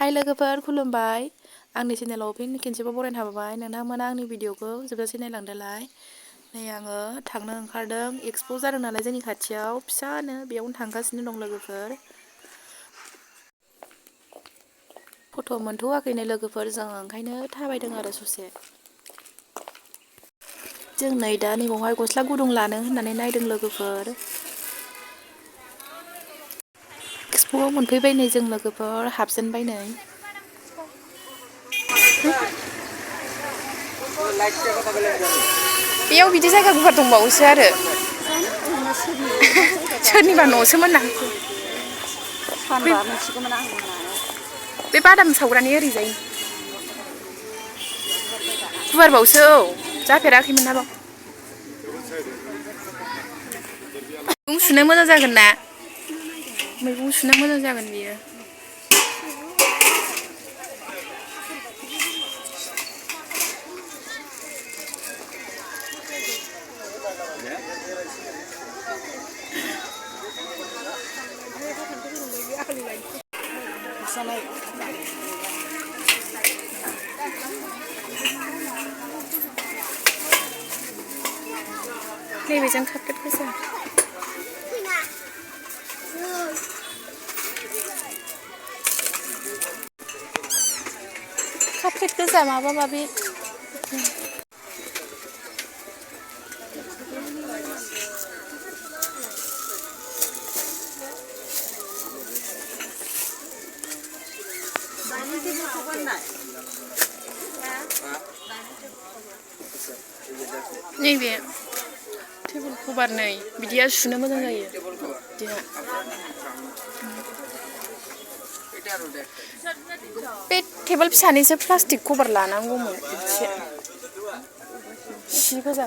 हाय लोगोफोर खुलुमबाय आंनि चेनेलाव फिन खेनसेबाव बरायनो हाबाय नोंथांमोना आंनि भिडिअखौ जोबजासे नायलांदोलाय नै आङो थांनो ओंखारदों एक्सप' जादों नालाय जोंनि खाथियाव फिसानो बेयावनो थांगासिनो दं लोगोफोर फट' मोनथ'वाखैनो लोगोफोर जों ओंखायनो थाबायदों आरो ससे जों नै दा नैबावहाय गस्ला गुदुं लानो होननानै नायदों लोगोफोर एक्सप'आव मोनफैबाय नै जों लोगोफोर हाबजेनबाय नै बेयाव बिदि जायगा गुवार दंबावोसो आरो सोरनिबा न'सोमोन ना बे बादाम सावग्रानि ओरैजाय गुवारबावसो औ जाफेराखैमोन ना बाव मैगं सुनो मोजां जागोन ना मैगं सुनो मोजां जागोन बियो नैबेजों खाफ्लेट गोजा खाफ्लेट गोजा माबा माबि नैबे टेबोल कभार नै बिदिया सुनो मोजां जायो बिदिया बे टेबोल फिसानिसो प्लास्टिक कभार लानांगौमोन एसे सि गोजा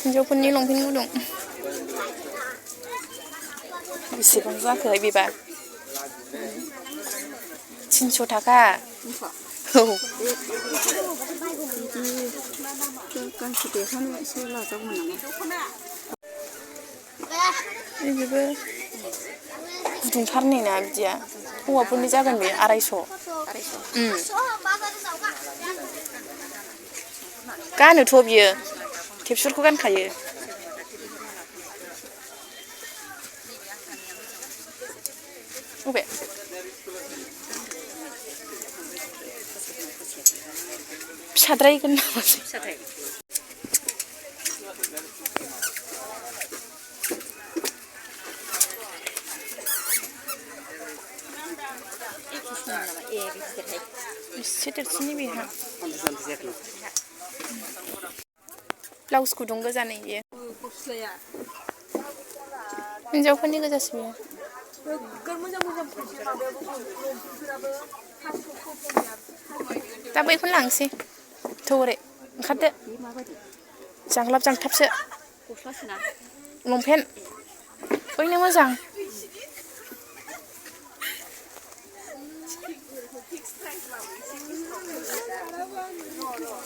हिन्जावफोरनि लंपेन्ट गुदुं बेसेबां जाखो बेबा 300 थाखा औ बेबो गुदुंथारनि ना बिदिया हौवाफोरनि जागोन बे 250 गानोथ' बियो टेपसुरखौ गानखायो बबे फिसाद्रायगोन नामा एसे देरसिननि बेहा ब्लाउस गुदुं गोजा नै बियो हिन्जावफोरनि गोजासो बियो दा बैखौनो लांसै थौरे ओंखारदो जांलाब जांथाबसो लंपेन्ट बैनो मोजां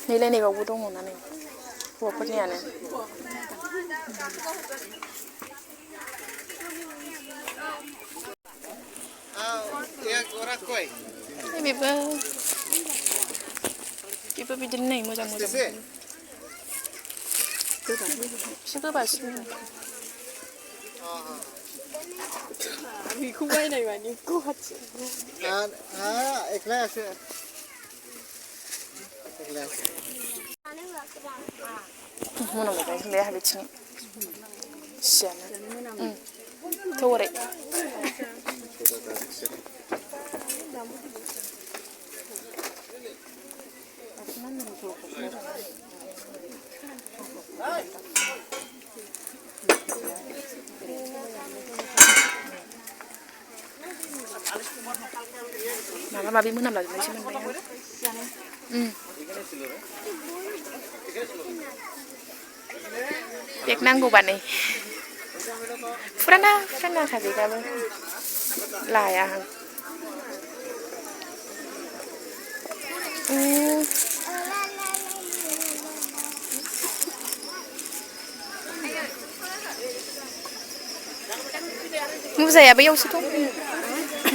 नैलाय नैबावबो दङ ना नै हौवाफोरनियानो बेबो बिदिनो नै मोजां मोजां एसे गोबासिन बेखौ बायनाय मानि गुवाहाटि मोनामबाय होनलाय आंहा बिथिं सियानो थौरे माबा माबि मोनामलाजोबनायसो मोनबाय आं बेग नांगौबा नै फुराना बेगाबो लाया आं मुजाया बैयावसो दं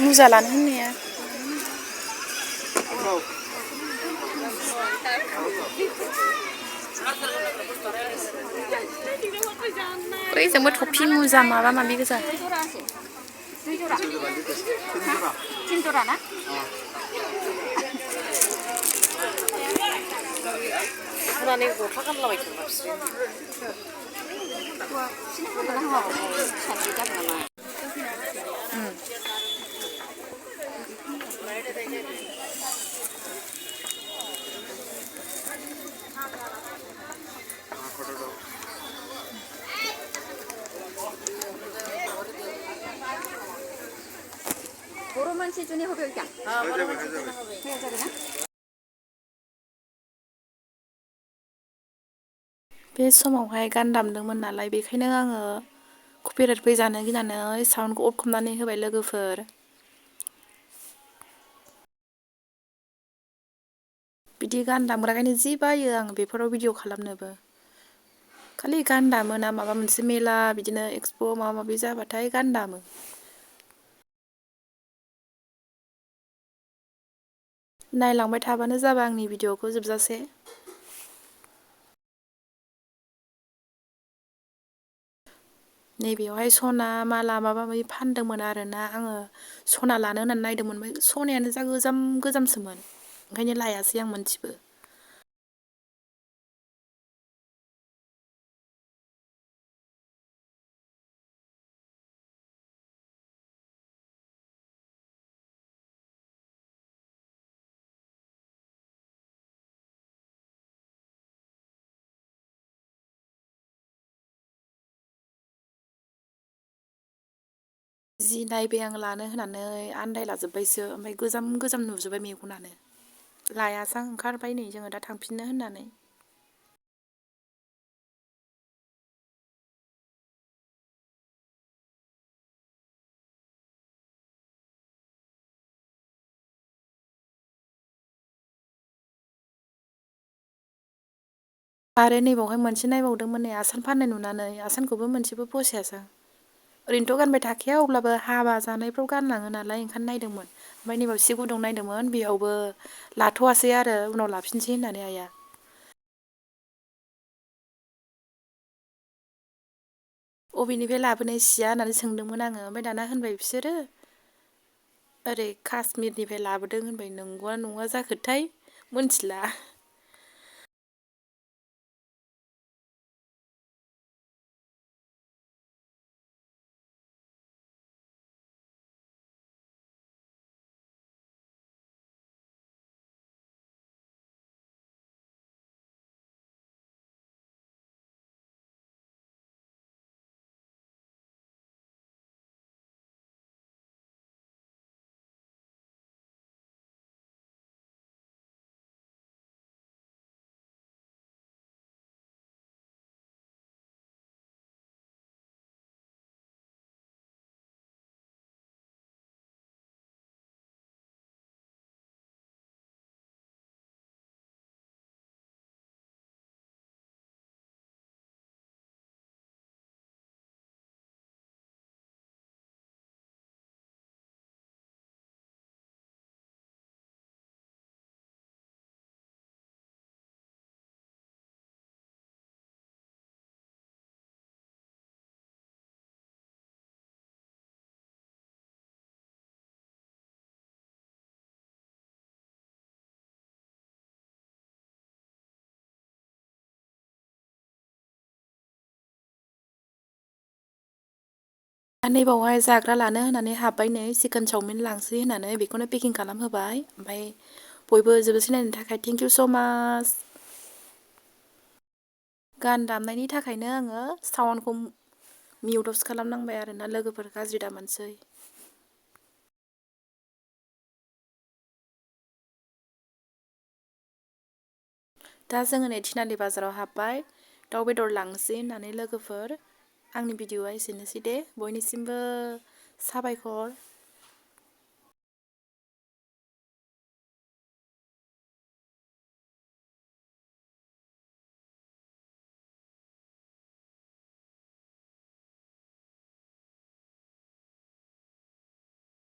मुजा लानो होननाया बैजोंबो थफि मुजा माबा माबि गोजा सुनानै गस्ला गानलाबाय थांबा बिसोरो बर' मानसि जुनि হবে ওইটা হয়ে যাবে না बे समावहाय गान दामदोंमोन नालाय बेखायनो आङो कपिराइट फैजानो गिनानै साउन्डखौ अफ खालामनानै होबाय लोगोफोर बिदि गान दामग्राखायनो जि बायो आं बेफोराव भिडिअ खालामनोबो खालि गान दामो ना माबा मोनसे मेला बिदिनो एक्सप' माबा माबि जाबाथाय गान दामो नायलांबाय थाबानो जाबाय आंनि भिडिअखौ जोबजासे नैबेयावहाय सना माला माबा माबि फानदोंमोन आरोना आङो सना लानो होननानै नायदोंमोन ओमफ्राय सनायानो जा गोजाम गोजामसोमोन ओंखायनो लायासै आं मोनसेबो जि नायबाय आं लानो होननानै आन्दायलाजोब्बायसो ओमफ्राय गोजाम गोजाम नुजोब्बाय मेगनानो लायासै आं ओंखारबाय नै जोङो दा थांफिननो होननानै आरो नैबावहाय मोनसे नायबावदोंमोन नै आसान फाननाय नुनानै आसानखौबो मोनसेबो फसायासै आं ओरैनोथ' गानबाय थाखाया अब्लाबो हाबा जानायफ्राव गानलाङो नालाय ओंखायनो नायदोंमोन ओमफ्राय नैबाव सि गुदुं नायदोंमोन बेयावबो लाथ'वासै आरो उनाव लाफिनसै होननानै आइया अबेनिफ्राय लाबोनाय सिया होननानै सोंदोंमोन आङो ओमफ्राय दाना होनबाय बिसोरो ओरै काश्मिरनिफ्राय लाबोदों होनबाय नंगौना नङा जाखोथाय मोनथिला नैबावहाय जाग्रा लानो होननानै हाबबाय नै चिकेन चावमिन लांसै होननानै बेखौनो पेकिं खालामहोबाय ओमफ्राय बयबो जोबजासे नायनो थाखाय थेंक इउ स' माच गान दामनायनि थाखायनो आङो साउन्डखौ मिउट अफ खालामनांबाय आरोना लोगोफोर गाज्रि दामोनसै दा जोङो नै थिनालि बाजाराव हाबबाय दाउ बेदर लांसै होननानै लोगोफोर आंनि भिडिअआ एसेनोसै दे बयनिसिमबो साबायखर